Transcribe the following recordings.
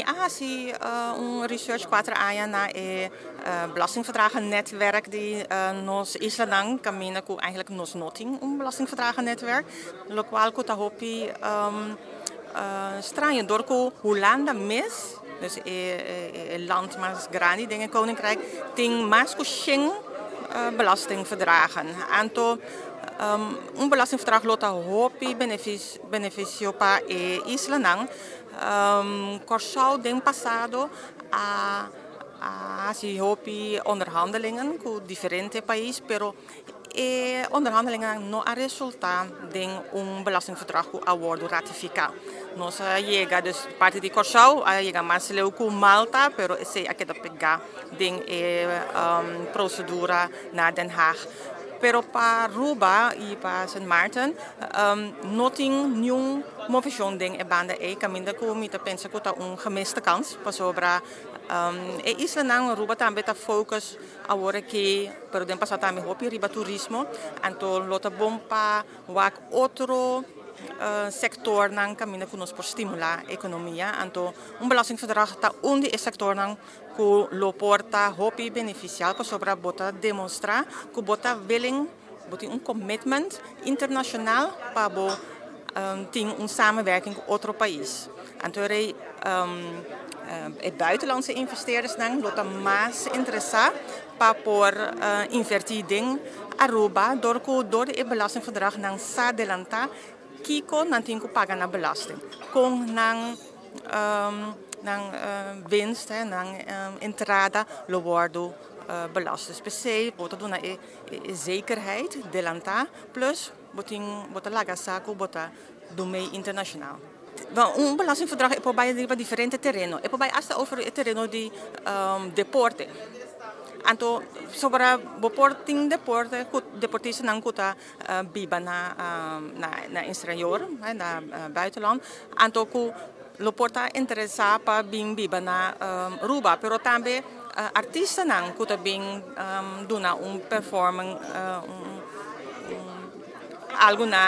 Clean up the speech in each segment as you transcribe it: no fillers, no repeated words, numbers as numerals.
Mi a hasi un research 4 aña na e belastingverdragennetwerk di nos islanan, kaminda ku eigenlijk nos no tin un belastingverdragennetwerk, lokual ku ta hopi straño dor ku Hulanda mes, dus e land mas grandi den e koninkrijk, tin mas ku 100 belastingverdragen. Anto un belastingverdrag lo ta hopi benefisio pa e islanan. Kòrsou den pasado a hasi hopi onderhandelingen ku diferente pais, pero e onderhandelingennan no a resultá den un belastingverdrag ku a wòrdu ratifiká. Nos a yega, dus parti di Kòrsou a yega mas leu ku Malta, pero esei a keda pegá den e prosedura na Den Haag. Pero pa Aruba i pa Sint Maarten no tin niun movishon den e banda ei kaminda ku mi ta pensa ku ta un gemiste kans pasobra e islanan Aruba tambe ta focus awor aki pero den pasado tambe hopi riba turismo, anto lo ta bon pa wak otro sektornan kaminda ku nos por stimulá ekonomia. Anto un belastingverdrag ta un di e sektornan ku lo por ta hopi benefisial pasobra bo ta demostrá ku bo ta willing, bo tin un commitment internashonal pa bo tin un samenwerking ku otro pais. Anto rei e buitenlandse investeerdersnan lo ta mas interesá pa por invertí den Aruba dor ku dor di e belastingverdrag nan sa delantá kiko nan tin ku paga na belasting, kon nan nan winst, nan entrada lo wòrdu belast. Dus p'esei bo ta duna e zekerheid delantá plus bo tin bo ta laga sa ku bo ta dumei internashonal. Un belastingverdrag e por bai riba diferente tereno. E por bai asta over e tereno di deporte. Anto sobra bo por tin deporte ku deportistanan ku ta biba na na exterior, na buitenland, anto ku lo por ta interesá pa bin biba na Aruba, pero tambe artistanan ku ta bin duna un performing algu na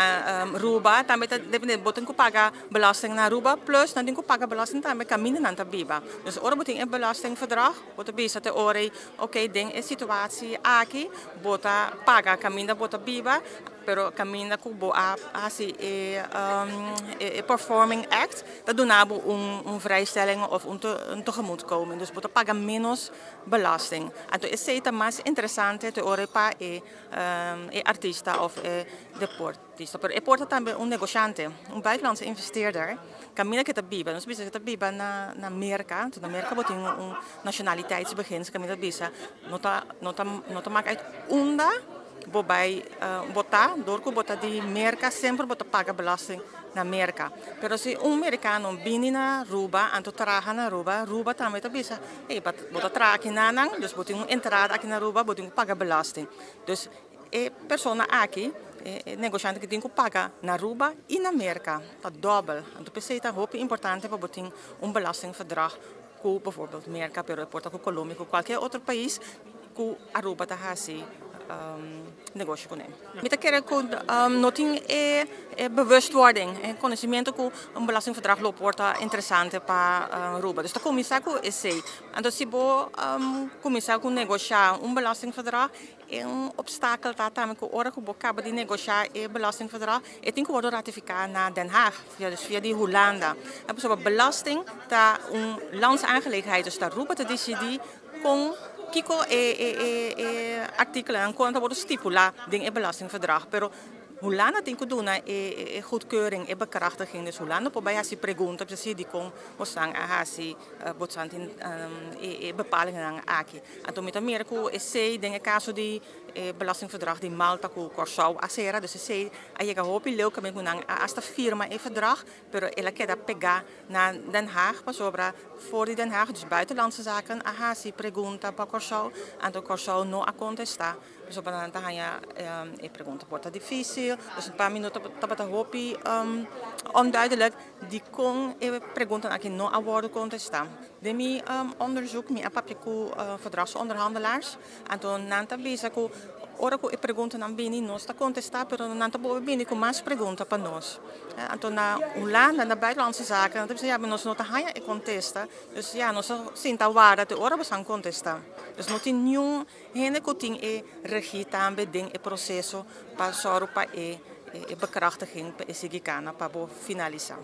Aruba tambe ta depende, bo tin ku paga belasting na Aruba plus nan tin ku paga belasting tambe kaminda nan ta biba. Dus ora bo tin e belastingverdrag bo ta bisa te ora ei ok den e situatie aki bo ta paga kaminda bo ta biba, pero kaminda ku bo a hasi e e performing act ta duna bo un vrijstelling of un tegemoetkoming. Dus bo ta paga menos belasting. Anto esei ta mas interesante te ora pa e e artista of e deportista. Pero e por ta tambe un negoshante, un buitenlandse investeerder kaminda ke ta biba. Nos bisa ke ta biba na na Merka, anto na Merka bo tin un nationaliteitsbeginsel kaminda ta bisa no ta no ta no ta mak uit unda bo bai bo ta, dor ku bo ta di Merka semper bo ta paga belasting na Merka. Pero si un merikano bini na Aruba anto traha na Aruba, Aruba tambe ta bisa, hey, bo ta traha aki na nan, dus bo tin un entrada aki na Aruba, bo tin ku paga belasting. Dus e persona aki, e negoshante aki tin ku paga na Aruba i na Merka, ta dòbel. Anto p'esei ta hopi importante pa bo tin un belastingverdrag ku bijvoorbeeld Merka, pero e por ta ku Colombia, ku kualke otro pais ku Aruba ta hasi negoshi kuné. Mi ta kere ku no tin e bewustwording, e konosementu ku un belastingverdrag lo por ta interesante pa Aruba. Dus ta kuminsá ku esei. Anto si bo kuminsá ku negoshá un belastingverdrag, e un opstakel ta tambe ku ora ku bo kaba di negoshá e belastingverdrag, e tin ku wòrdu ratifiká na Den Haag, dus via di Hulanda. Pasobra belasting ta un landsaangelegenheid, dus ta Aruba ta disidí kon kiko e e e e artíkulonan kon ta wòrdu stipulá den e belastingverdrag. Pero Hulanda tin ku duna e e goedkeuring, e bekrachtiging. Dus Hulanda por bai hasi pregunta bisa si dikon bosan a hasi bosan tin e e bepalingennan aki. Anto mi ta mira ku esei den e kaso di e belastingverdrag di Malta ku Kòrsou a sera, dus esei a yega hopi leu kaminda ku nan a asta firma e verdrag, pero el a keda pegá na Den Haag pasobra for di Den Haag, dus Buitenlandse Zaken, a hasi pregunta pa Kòrsou, anto Kòrsou no a kontestá pasobra nan ta haña e pregunta por ta difísil. Dus pa mi no tabata hopi onduidelijk dikon e preguntanan aki no a wòrdu kontestá. Den mi onderzoek mi a papia ku verdragsonderhandelaars, anto nan ta bisa ku Ora ku e preguntanan bini, nos ta kontestá, pero nan ta bolbe bini ku mas pregunta pa nos. Anto na Hulanda, na Buitenlandse Zaken, nan ta bisa, ya, nos no ta haña e kontesta. Dus ja, nos ta sinta warda te ora boso kontestá. Dus no tin ningun hende ku tin e regie tambe den e proseso pa sòru pa e bekrachtiging pa e sigui kana pa bo finalisá.